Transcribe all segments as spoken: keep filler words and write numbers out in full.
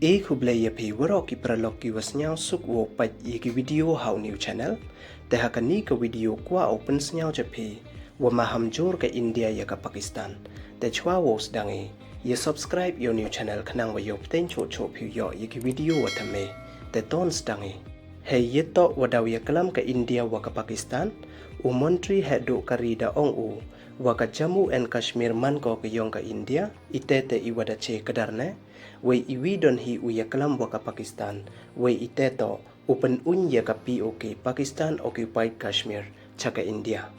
E khublei ya phi waroh ki paralok ki wa sniawsuk wow pait ya ki video ha u new channel. Te ha kani ka video kwah u pynsniaw cha phi wa maham jur ka India ya ka Pakistan. Te chwa wow sdang i, ya subscribe ya u new channel khnang wa yow pteng choh choh phi yoh ya ki video wa thymme. Te ton sdang i. Hei yatoh wa daw yaklam ka India wa ka Pakistan, u montri heh duh ka ri da ong u wa ka Jammu and Kashmir man ko ka yong ka India, ite te i wa da che kadar ne, wei i wi don hi u yaklam wa ka Pakistan, wei ite toh u pynuñ ya ka P O K, Pakistan Occupied Kashmir, cha ka India.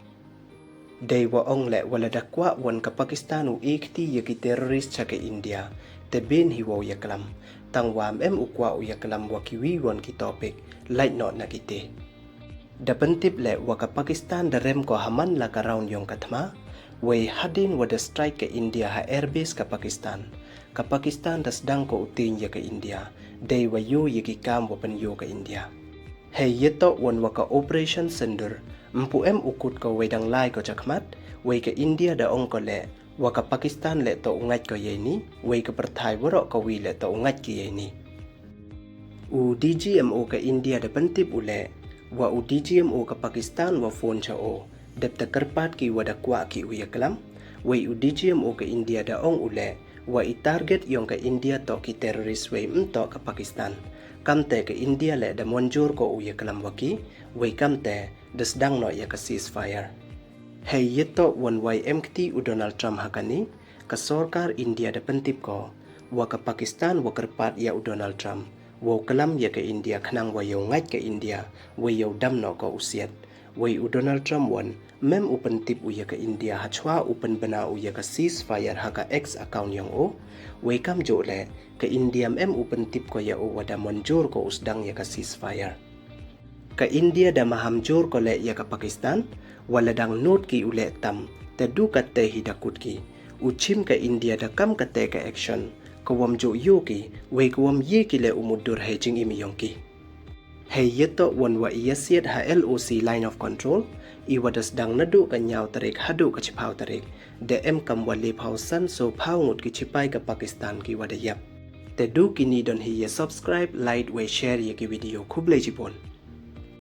Dei wa ong leh wa lada kwah won ka Pakistan u e kti ya ki terrorist cha ka India, te bin hi wow yaklam. Tang wa em u kwah u yaklam wa ki wi won ki topic, lait noh na kite. Da pyntip leh wa ka Pakistan da rem ko ha man la ka round yong ka thma, wei hadien wa da strike ka India ha airbase ka Pakistan, ka Pakistan da sdang ko u tieng ya ka India, dei wa yoh ya ki kam wa pynyoh ka India. Hei yatoh won wa ka Operation Sindoor, mpu em u kut ko wei dang lai ko chakhmat, wei ka India da ong ko leh wa ka Pakistan leh toh u ngait ko ya ini, wei ka pyrthai waroh ka wi leh toh u ngait ki ya ini. U D G M O ka India da pyntip u leh wa u D G M O ka Pakistan wa phone cha o, dep ta kyrpad ki wa da kwah ki u yaklam, wei u D G M O ka India da ong u leh wa i target yong ka India toh ki terrorist, wei mtoh ka Pakistan. Kamte ka India leh da monjur ko u yaklam wa ki, wei kamte da sdang noh ya ka ceasefire. Hei yatoh won wa em kti u Donald Trump ha kani, ka sorkar India da pyntip ko wa ka Pakistan wa kyrpad ya u Donald Trump wow klam ya ka India khnang wa yow ngait ka India, wei yow dam noh ko u siat. Wei u Donald Trump won mem u pyntip u ya ka India hachwa u pynbna u ya ka ceasefire ha ka X account yong o. Wei kamjooh leh ka India mem u pyntip ko ya o wa da monjur ko u sdang ya ka ceasefire. Ka India da maham jur ko leh ya ka Pakistan, wa la dang note ki u leh tam, te du katte hi da kut ki. U chim ka India da kam katte ka action, ka wam jooh yoh ki, wei ka wam ye ki leh u mutdur hei jingim yong ki. Hei yatoh won wa i yasiat ha L O C, Line of Control, i wa da sdang naduh ka ynñiaw tarik haduh ka chiphaw tarik, da em kam wa le phaw san so phaw ngut ki chipai ka Pakistan ki wa da yap. Te du kini don hi, ya subscribe, like, wei share ya ki video. Khublei chibun.